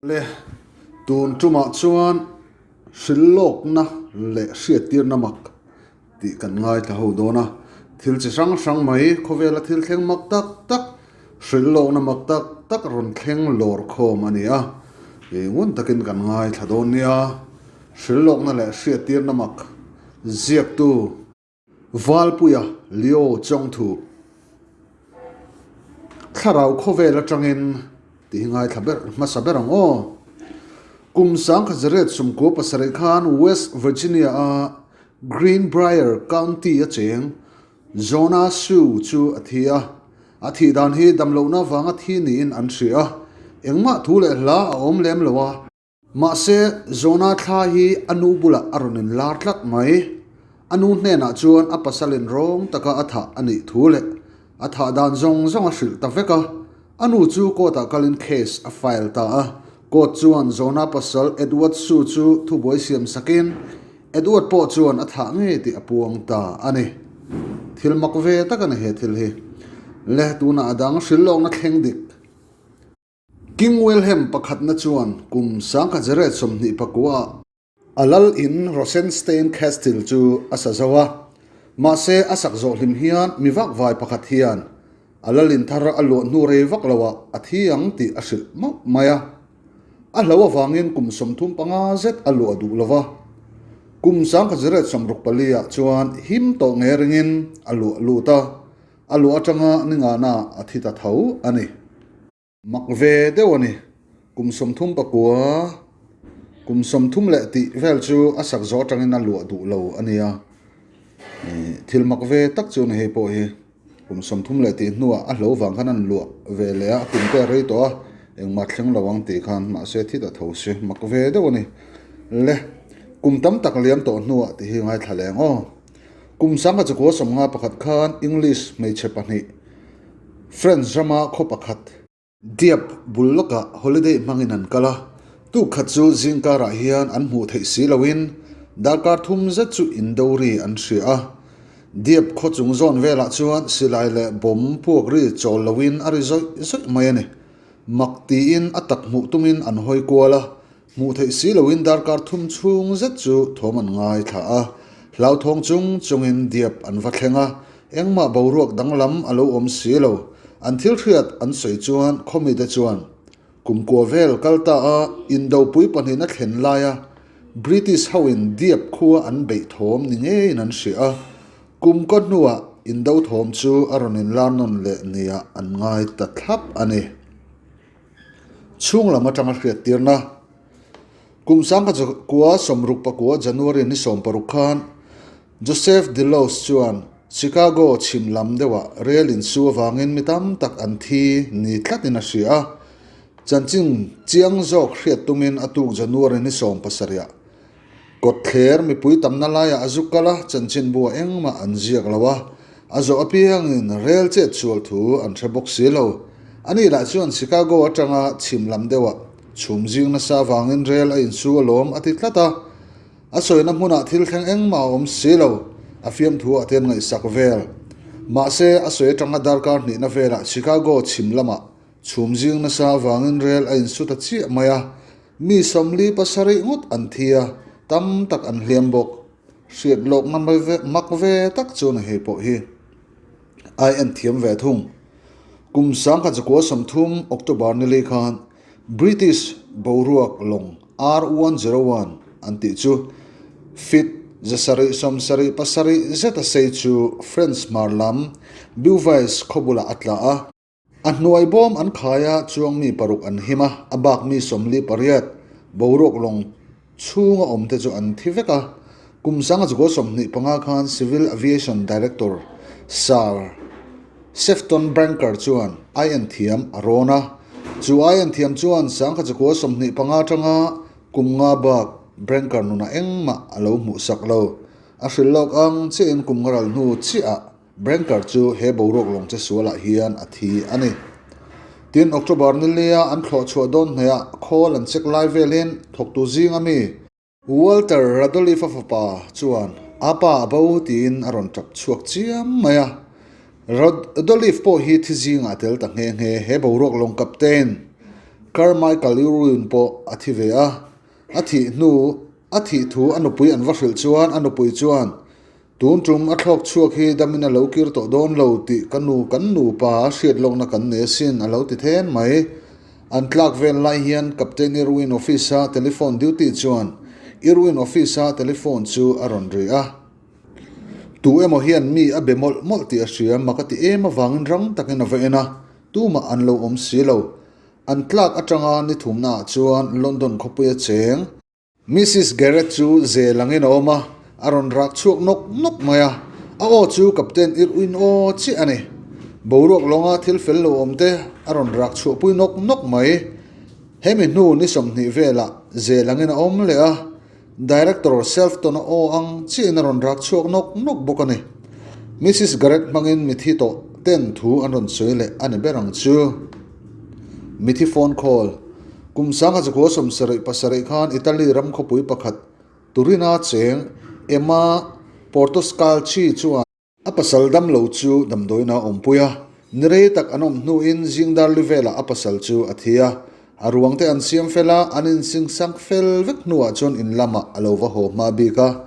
Le, tun tumah chuan hrilhlawkna leh hriattirna mak tih kan ngaithla ho dawn a. Thil chi hrang hrang mai, khawvela thil thleng mak tak tak, hrilhlawkna mak tak tak rawn thleng lawr khawm a ni a. Ih ngun takin kan ngaithla dawn nia. Hrilhlawkna leh hriattirna mak ziaktu. Valpuia Leo Chawngthu Thlarau khawvel atangin tih hi ngaithla ber hmasa ber ang aw. Kum sangkhatzariat sumkua pasarih khan West Virginia-a Greenbrier County a cheng Jonah Sue chu a thi a. A thih dan hi damlohna vanga thi niin an hria a, engmah thu leh hla a awm lem lo a. Mahse, Jonah thla hi a nu bulah a rawn inlar tlat mai. A nu hnenah chuan a pasalin rawng taka a thah a nih thu leh a thah dan zawng zawng a hrilh ta vek a. A nu chu court-ah kalin case a file ta a. Court chuan Jonah pasal Edward Su chu thubuai siam sakin Edward pawh chuan a thah ngei tih a puang ta a ni. Thil mak ve tak a ni he thil hi. Le, tunah a dang hrilhlawkna thleng dik. King Wilhelm pakhatna chuan kum 1924 a lal in Rosenstein Castle chu a sa zo a, mahse a sak zawh hlim hian mi vakvai pakhat hian a lal in thar a luah hnu rei vak lo ah a thi ang tih a hrilh mauh mai a. A hlo avangin kum 35 zet a luah duh lo va, kum 1964 ah chuan him tawh nge ringin a luah lut a, a luah atanga ni ngana a thi ta tho a ni. Mak ve deuh a ni. Kum 39, kum 30 leh tih vel chu a sak zawh atangin a luah duh lo a nia. Thil mak ve tak chu a ni hei pawh hi. Kum 30 leh tih hnuah a hlo vang khan an luah ve leh a, a kum te a rei tawh a, engmah thleng lo ang tih khan mahse thi ta tho si. Mak ve deuh a ni. Le, kum tam tak liam tawh hnuah tih hi ngaithla leng aw. Kum 1951 khan English hmeichhe pahnih French rama khaw pakhat, Dieppe bul lawkah holiday hmangin an kal a, tuk khat chu zingkarah hian an hmuh theih si loin darkar thum zet chu indo ri an hria a. Dieppe khaw chung zawn velah chuan silai leh bomb puak ri chawl loin a ri zawih zawih mai a ni. Mak tiin a tak hmuh tumin an hawi kual a, Hmuh theih si loin darkar thum chhung zet chu thawm an ngaithla a, hlauthawng chung chungin Dieppe an va thleng a, engmah boruak danglam a lo awm si lo. An thil hriat an sawi chuan khawmite chuan kumkua vel kal ta a, indopui pahnihna thlen laia British hoin Dieppe khua an beih thawm ni ngeiin an hria a, kumkaw hnuah indo thawm chu a rawn inlar nawn leh nia an ngai ta thlap a ni. Chhung lam atanga hriattirna Kum 1969 January ni 16 khan Joseph Delos chuan Chicago chhim lam deuhah rel insu avangin mi tam tak an thi ni tlatin a hria a. Chanchin chiang zawk hriat tumin a tuk January ni 17 ah Kawtthler mipui tamna laiah a zu kal a, chanchinbu ah engmah an ziak lo a, a zawh apiangin rel chet sual thu an hre bawk si lo. Ani lah chuan Chicago atanga chhim lam deuhah chhum zing nasa avangin rel a insu alawm a ti tlat a, a sawina hmunah thil thleng engmah a awm si lo, a fiamthu ah te an ngaihsak vel. Mahse, a sawi atanga darkar hnihna velah Chicago chhim lamah chhum zing nasa avangin rel a insu ta chiah mai a, Mi 47 ngawt an thi a, tam tak an hliam bawk. Hriat lawkna mak ve tak chu ni hei pawh hi. Ai en thiam ve thung. Kum 1930 October ni lei khan British boruak lawng R101 an tih chu feet 777 zeta sei chu French hmar lam Beauvais khaw bulah a tla a. A hnuai bawm an khai a, chuang mi paruk an him a, a bak mi 48 boruak lawng chhunga awm te chu an thi vek a. Kum 1925 khan Civil Aviation Director Sir Sefton Branker chuan aian thiam a rawn a, chu aian thiam chuan 1925 atanga kum nga bak Branker nunah engmah a lo hmuhsak lo. A hrilh lawk ang chiahin kum nga ral hnu chiahah Branker chu he boruak lawng che sualah hian a thi a ni. Tin, October ni lia an thlawh chhuah dawn hnaihah khawl an check lai velin thawktu zing a mi, Walter Radoliff-a fapa chuan a pa a bo tiin a rawn tap chhuak chiam mai a. Radoliff pawh hi thi zingah a tel ta nghe nghe. He boruak lawng captain. Carmichael Irwin pawh a thi ve a. A thih hnu, a thih thu a nupui an va hrilh chuan a nupui chuan, Tun tum a thlawk chhuak hi damin a lo kir tawh dawn lo tih ka nu kan nupa hriat lawkna kan nei asin a lo ti then mai. An tlak vel lai hian Captain Irwin office-a telephone duty chuan Irwin office-a telephone chu a rawn ri a. Tu emaw hian mi a be mawlh mawlh tih a hria, mak a ti em avangin rang takin a va en a, tumah an lo awm si lo. An tlak atanga ni thumnaah chuan London khawpuia cheng. Missus Garrett chu zel angin a awm a, a rawn rak chhuak nawk nawk mai a, a aw chu Captain Irwin aw chiah a ni. Boruak lawnga thil fel lo awm te a rawn rak chhuahpui nawk nawk mai. Hemi hnu ni 20 velah zel angin a awm leh a, Director Selfton-a aw ang chiahin a rawn rak chhuak nawk nawk bawk a ni. Missus Garrett hmangin mithi tawh ten thu an rawn sawi leh a ni ber ang chu. Mithi phone call. Kum 1977 khan Italy ram khawpui pakhat Turin-a cheng Emma Portoscalchi chuan a pasal dam lo chu damdawiin a awmpui a. Ni rei tak an awm hnuin zingdar li velah a pasal chu a thi a. A ruang te an siam fel a, an insingsak fel vek hnuah chuan in lamah a lo va haw hma bik a.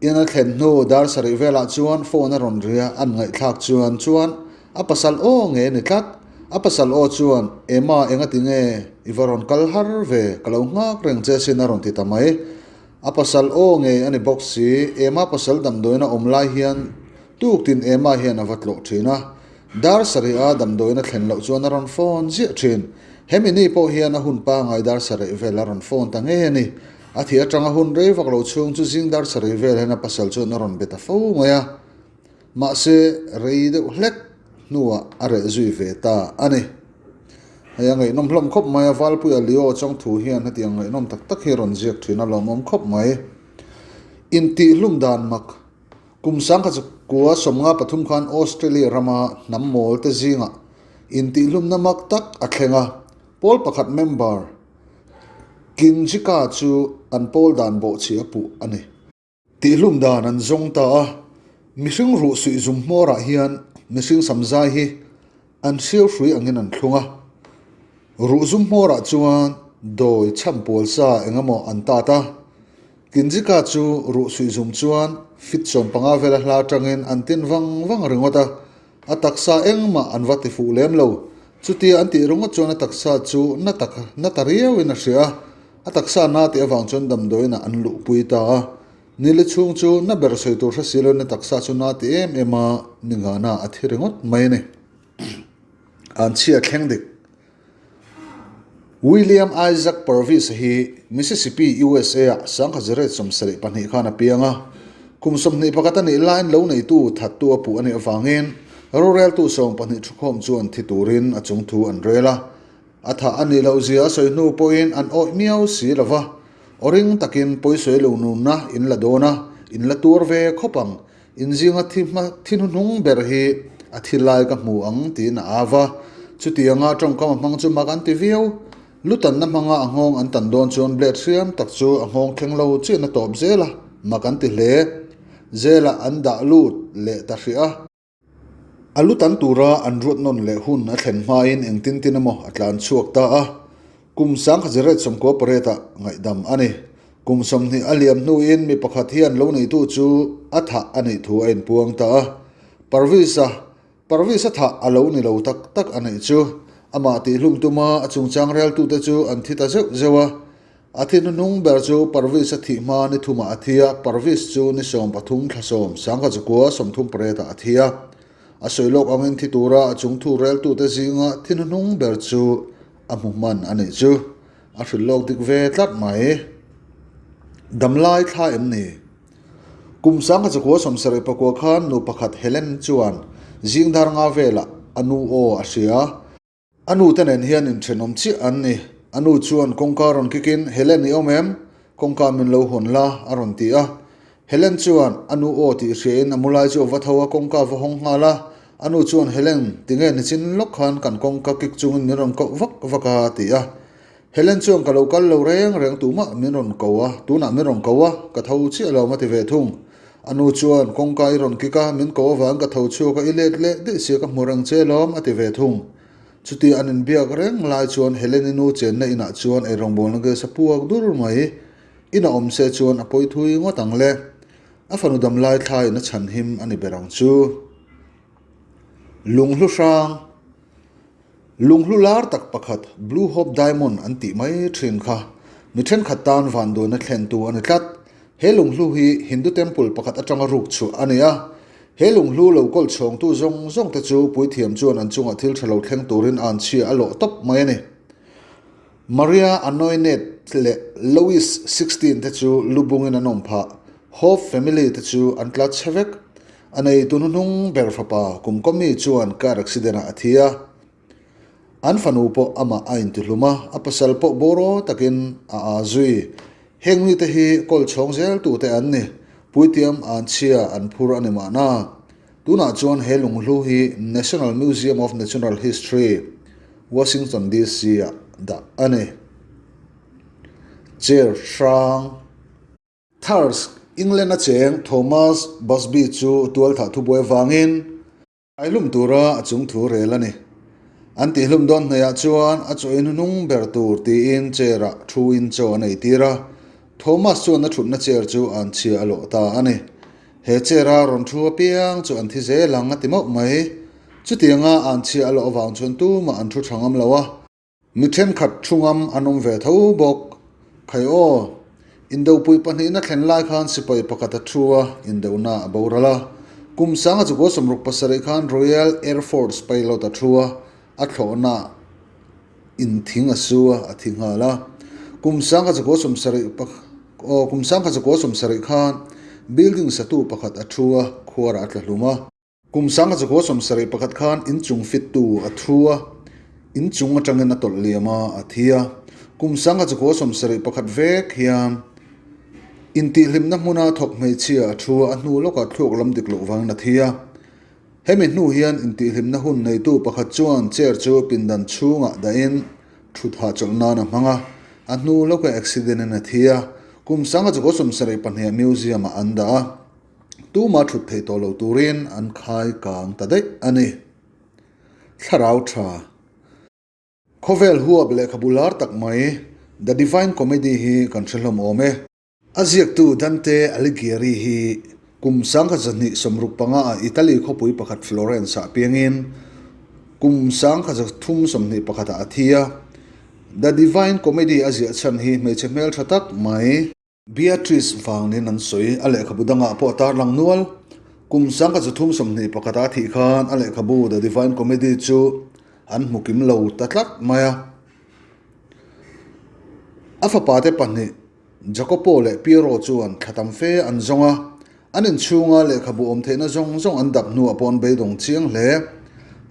In a thlen hnu dar sarih velah chuan phone a rawn ri a, an ngaihthlak chuan chuan a pasal aw nge ni tlat. A pasal aw chuan, Emma engati nge i va rawn kal har ve, ka lo nghak reng che sin a rawn ti ta mai. A pasal aw nge a ni bawk si, Emma pasal damdawiin a awm lai hian tuktin Emma hian a va tlawh thin a. Dar sarih a damdawiin a thlen loh chuan a rawn phone ziah thin. Hemi ni pawh hian a hun pangai dar sarih vel a rawn phone ta ngei a ni. A thih atanga hun rei vak lo chhung chu zing dar sarih vel hian a pasal chuan a rawn be ta fo mai a. Mahse, rei deuh hlek hnuah a reh zui ve ta a ni. Hei a ngaihnawm hlawm khawp mai a, Valpuia Leo chawngthu hian hetiang ngaihnawm tak tak hi a rawn ziak thin a lawmawm khawp mai. Intihhlum dan mak. Kum 1993 khan Australia rama hnam mawl te zingah intihhlumna mak tak a thleng a, pawl pakhat member Kinjika chu an pawl dan bawhchhi a puh a ni. Tihhlum dan an zawng ta a, mihring ruh suih zum hmawrah hian mihring samzai hi an hriau hrui angin an thlung a. Ruh zum hmawrah chuan dawi chham pual sa eng emaw an tat a. Kinjika chu ruh suih zum chuan fit 15 vela hla atangin an tin vang vang ringawt a, a taksa engmah an va ti fuh lem lo. Chutia an tih ringawt chuan a taksa chu na tak na ta riauin a hria a, a taksa na tih avang chuan damdawiinah an luhpui ta a. Nili chhung chu na ber sawi tur hre si loin a taksa chu na ti em em a, ni nghahna a thi ringawt mai a ni. An chhia thleng dik. William Isaac Purvis hi Mississippi, USA ah 1972 khan a piang a. Kum 21 a nih laiin lo neitu thattu a puh a nih avangin roreltu 12 thukhawm chuan thi turin a chung thu an rel a. A thah a nih loh zia a sawi hnu pawhin an awih miau si lo va. Aw ring takin pawisawi lo nunna in la dawn a, in la tuar ve khawp ang. Inzinga thi hma thi hnuhnung ber hi a thi lai ka hmu ang tiin a au va. Chutianga tawngkam a hmang chu mak an ti viau. Lu tanna hmanga a nghawng an tan dawn chuan blade hriam tak chu a nghawng thleng lo chian a tawp zel a, mak an ti hle. Zelah an dah lut leh ta hrih a. A lu tan tura an ruat nawn leh hun a thlen hmain engtin tin emaw a tlan chhuak ta a. Kum 1998 ah ngaihdam a ni. Kum 20 a liam hnuin mi pakhat hian lo neitu chu a thah a nih thu a inpuang ta a. Parvis-a Parvis-a thah a lo ni lo tak tak a nih chu. Amah tihhlum tuma a chungchang reltute chu an thi ta zeuh zeuh a. A thi hnuhnung ber chu Parvis a thih hma ni thumah a thi a, Parvis chu ni 13 thla sawm 1938 ah a thi a. A sawi lawk angin thi tura a chungthu reltute zinga thi hnuhnung ber chu a hmu hman a nih chu. A hrilh lawk dik ve tlat mai. Damlai thla em ni? Kum 1979 khan nu pakhat Helen chuan zing dar nga velah a nu aw a hria. A nu te nen hian inthenawm chiah an ni. A nu chuan kawngka rawn kikin, Helen i awm em? Kawngka min lo hawn la, a rawn ti a. Helen chuan a nu aw tih hriain a mu lai chu a va tho a, kawngka a va hawng nghal a. A nu chuan, Helen, tinge nichin lawk khan kan kawngka kik chungin min rawn koh vak vak a? a ti a. Helen chuan, Ka lo kal lo reng reng tumah min rawn ko a, tunah min rawn ko a, ka tho chiah lo a ti ve thung. A nu chuan, Kawngka i rawn kik a, min ko avang ka tho chhuak a, i let leh daih sia ka hmu reng che lawm, a ti ve thung. Chutia an inbiak reng lai chuan Helen-i nu chenna inah chuan eirawngbawlna gas a puak dur mai. In a awm se chuan a pawi thui ngawt ang le. A fanu damlai thlaiin a chhanhim a ni ber ang chu. Lunghlu hrang, Lunghlu lar tak pakhat Blue Hope Diamond an tih mai thin kha mi thenkhat tan vanduaina thlentu a ni tlat. He lunghlu hi Hindu temple pakhat atanga ruk chhuah a ni a. He lunghlu lo kawl chhawngtu zawng zawng te chu puithiam chuan an chungah thil tha lo thleng turin an chhia a lawh tawp mai a ni. Maria Antoinette leh Louis 16 te chu lubungin an awm phah. Hope family te chu an tla chhe vek. A neitu hnuhnung ber fapa kum kawmi chuan car accident ah a thi a. An fanu pawh amah a intihlum a, a pasal pawh bawraw takin a aa zui. Heng mite hi kawl chhawng zel tute an ni. Puitiam an chhia an phur a ni mahna. Tunah chuan he lunghlu hi National Museum of Natural History, Washington DC ah dah a ni. Chair hrang. Thirsk, England a cheng Thomas Busby chu tualthah thubuai vangin haihlum tura a chung thu rel a ni. An tihhlum dawn hnaihah chuan a chaw inhnung ber tur tiin chair-ah thu in chaw an eitir a, Thomas chuan a thutna chair chu an chhia a lawh ta a ni. He chair-a rawn thu apiang chu an thi zel ang a ti mauh mai. Chutianga an chhia a lawh avang chuan tumah an thu tha ngam lo a. Mi thenkhat thu ngam an awm ve tho bawk. Khai aw, Indopui pahnihna thlen lai khan sipai pakhat a thu a, indona a boral a. Kum sanga chukua 67 khan Royal Air Force pilot a thu a, a thlawhna in thing a su a, a thi nghal a. Kum sanga chukua 70 aw, kum sangkhat chukua 70 khan building satu pakhat a thu a, khuarah a tla hlum a. Kum 1971 khan inchung fittu a thu a, inchung atangin a tawlh liam a, a thi a. Kum 1971 vek hian intihhlimna hmuna thawk hmeichhia a thu a, a hnu lawkah thluak lam dik loh vangin a thi a. Hemi hnu hian intihhlimna hun neitu pakhat chuan chair chu pindan chhungah dahin thut hahchawlh nan a hmang a, a hnu lawkah accident in a thi a. Kum 1972 museum-ah an dah a. Tuma thut theih tawh lo turin an khai kang ta daih a ni. Thlarau tha. Khawvel huap lehkhabu lar tak mai The Divine Comedy hi kan hre hlawm awm e. A ziaktu Dante Alighieri hi kum 1265 ah Italy khawpui pakhat Florence ah piangin kum 1321 ah a thi a. The Divine Comedy a ziah chhan hi hmeichhe hmeltha tak mai, Beatrice vangin an sawi. A lehkhabu dangah pawh a tarlang nual. Kum 1321 a thih khan a lehkhabu The Divine Comedy chu an hmu kim lo ta tlat mai a. A fapate pahnih Jacopo leh Piero chuan thla tam fe an zawng a. An inchhunga lehkhabu awm theihna zawng zawng an dap hnuah pawh an beidawng chiang hle.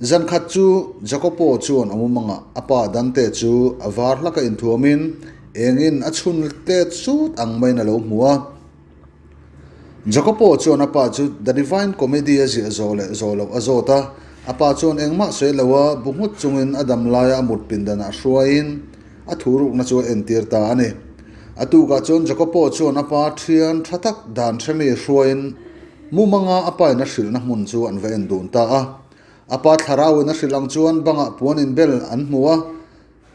Zan khat chu Jacopo chuan a mumangah a pa Dante chu a var hlaka inthuamin engin a chhun tlet sut ang maiin a lo hmu a. Jacopo chuan a pa chu The Divine Comedy a ziah zawh leh zawh loh a zawt a. A pa chuan engmah sawi lo a, bu nghut chungin a dam laia a mut pindanah hruaiin A thurukna chu a entir ta a ni. A tukah chuan Jakopo chuan a pa thian tha tak dan hremi hruaiin mumanga a pain a hrilhna hmun chu an va en dun ta a. A pa thlarauin a hrilh ang chuan bangah puan inbel an hmu a,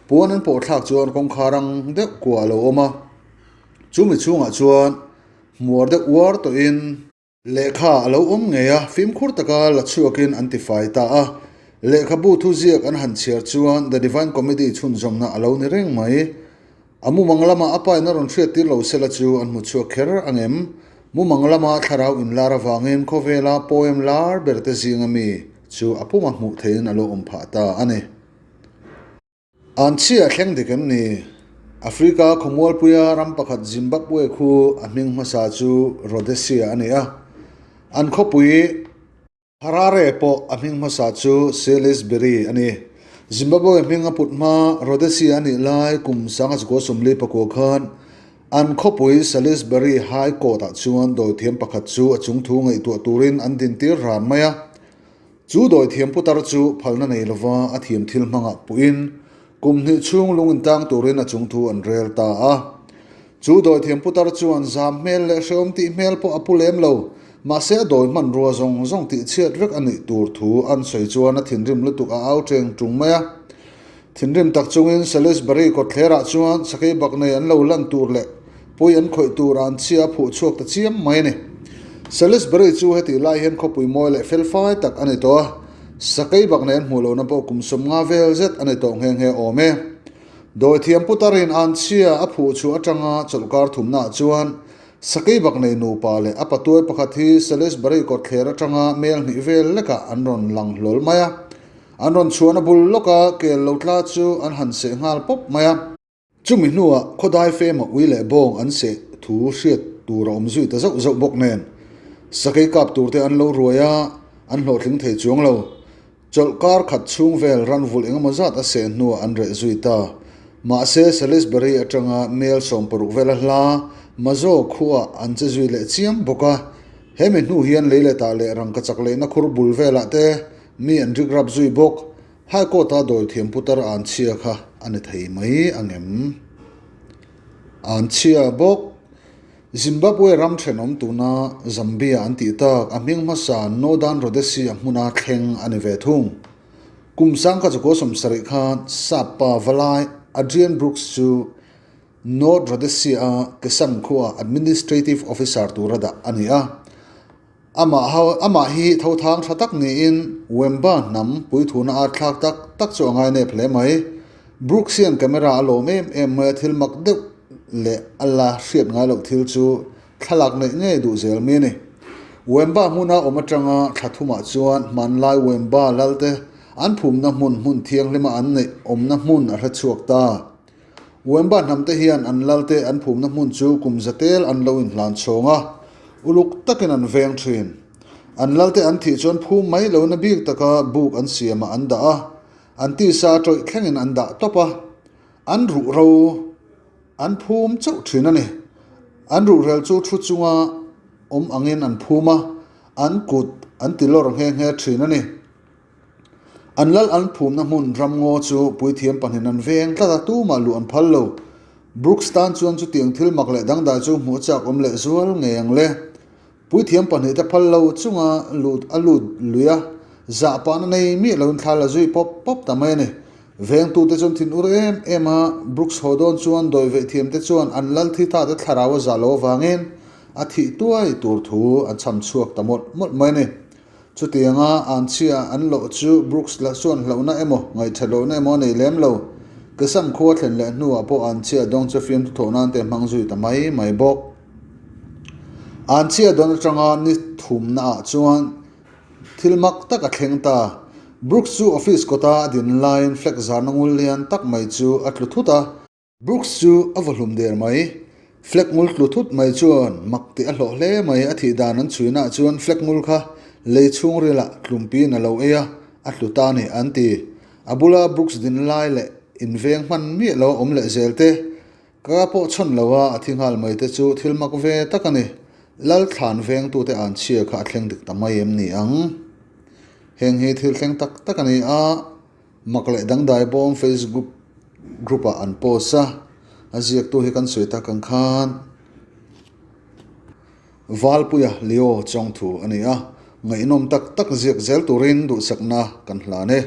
puan an pawh thlak chuan kawngkhar ang deuh kua a lo awm a. Chumi chhungah chuan hmuar deuh uar tawhin. Lehkha a lo awm ngei a, fimkhur taka la chhuakin an tifai ta a. Lehkhabu thuziak an han chhiar chuan The Divine Comedy chhunzawmna a lo ni reng mai. A mumang lama a pain a rawn hriattir lo sela chu an hmu chhuak kher ang em? Mumang lama thlarau inlar avangin khawvela poem lar berte zinga mi chu a puma hmuh theihin a lo awm phah ta a ni. An chhia thleng dik em ni? Africa khawmualpuia ram pakhat Zimbabwe khu a hming hmasa chu Rhodesia a ni a. An khawpui Harare pawh a hming hmasa chu Salisbury a ni. Zimbabwe hming a put hma Rhodesia a nih lai kum 1949 khan an khawpui Salisbury High Court-ah chuan dawithiam pakhat chu a chungthu ngaihtuah turin an dintir ran mai a. Chu dawithiam putar chu phalna nei lova a thiam thil hmangah puhin kum hnih chhung lung intang turin a chungthu an rel ta a. Chu dawithiam putar chuan zam hmel leh hrehawm tih hmel pawh a pu lem lo, mahse a dawi hmanrua zawng zawng tih chhiat vek a nih tur thu an sawi chuan a thinrim lutuk a au teng tung mai a. Thinrim tak chungin Salisbury kawtthlerah chuan sakei bak nei an lo lan tur leh pui an khawih tur an chhia a phuh chhuak ta chiam mai a ni. Salisbury chu hetih lai hian khawpui mawi leh felfai tak a ni tawh a, sakei bak nei an hmuh lohna pawh kum 50 vel zet a ni tawh nghe nghe awm e. Dawithiam putarin an chhia a phuh chhuah atanga chawlhkar thumnaah chuan sakei bak nei nupa leh a patuai pakhat hi Salisbury kawtthler atanga mel hnih vel lekah an rawn lang hlawl mai a. An rawn chhuahna bul lawka kel lo tla chu an han seh nghal pawp mai a. Chumi hnuah khawdai fema ui leh bawng an seh thu hriat tur a awm zui ta zauh zauh bawk nen, sakei kap turte an lo ruai a, an hlawhtling thei chuang lo. Chawlh kar khat chhung vel ran vulh engemaw zat a seh hnuah an reh zui ta. Mahse, Salisbury atanga mel 60 vela hla Mazo khuaah an che zui leh chiam bawk a. Hemi hnu hian lei leh tah leh rangkachak leihna khur bul velah te Mi an rik rap zui bawk. High Court a dawi thiam putar an chhia kha a ni thei mai ang em? An chhia bawk. Zimbabwe ram thenawm tuna Zambia an tih tak a hming hmasa Northern Rhodesia hmuna thleng a ni ve thung. Kum sangkhat zakua 70 khan Sap pa valai Adrian Brooks chu North Rhodesia a Kesang khua Administrative Officer tura dah a ni a. Amah ho, amah hi tho thang tha tak niin Wemba hnam puithuna ar thlak tak tak chu a ngainep hle mai. Brooks hian camera a lawm em em mai a, thil mak deuh leh a la hriat ngai loh thil chu thlalak neih ngei duh zel mi a ni. Wemba hmuna awm atanga thla thumah chuan hmanlai Wemba lalte an phumna hmun hmun thianghlima an neih awmna hmun a hre chhuak ta. Wemba hnamte hian an lalte an phumna hmun chu kum zatel an lo inhlan chhawng a, uluk takin an veng thin. An lalte an thih chuan phum mai lohna bik taka buk an siamah an dah a, an tisa tawih thlengin an dah tawp a, an ruh ro an phum chauh thin a ni. An ruhrel chu thu chunga awm angin an phum a, an kut an ti lawr nghe nghe thin a ni. An lal an phumna hmun ramngaw chu puithiam pahnin an veng tlat a, tumah luh an phal lo. Brooks tan chuan chutiang thil mak leh dangdai chu hmuh chak awm leh zual ngei ang le. Puithiam pahnihte phal lo chunga lut a lut lui a, zah pahna nei miah loin thla la zui pawp pawp ta mai a ni. Vengtute chuan thin ur em em a, Brooks haw dawn chuan dawi veih thiamte chuan an lal thi ta te thlarau a zah lo avangin a thih tuai tur thu an chham chhuak ta mawlh mawlh mai a ni. Chutianga an chhia an loh chu Brooks lah chuan hlauhna emaw, ngaihthat lohna emaw a nei lem lo. Kesam khua thlen leh hnuah pawh an chhia dawng chu fiamthu thawh nan te hmang zui ta mai mai bawk. An chhia dawn atanga ni thumna ah chuan thil mak tak a thleng ta. Brooks chu office kawta a din laiin flag zarna ngul lian tak mai chu a tlu thut a. Brooks chu a va hlum der mai. Flag ngul tlu thut mai chuan mak tih a hlawh hle mai. A thih dan an chhuinah chuan flag ngul kha lei chhungrilah tlumpiin a lo ei a, a tlu ta a ni an ti. A bula Brooks din lai leh inveng hman miah lo a awm leh zel te, ka pawh chhawn lo a, a thi nghal mai te chu thil mak ve tak a ni. Lalthlan vengtute an chhia kha a thleng dik ta mai em ni ang? Heng hi thil thleng tak tak a ni a. Mak leh dangdai bawm Facebook group ah an post a, a ziaktu hi kan sawi tak ang khan Valpuia Leo Chawngthu a ni a, ngaihnawm tak tak ziak zel turin duhsakna kan hlan e.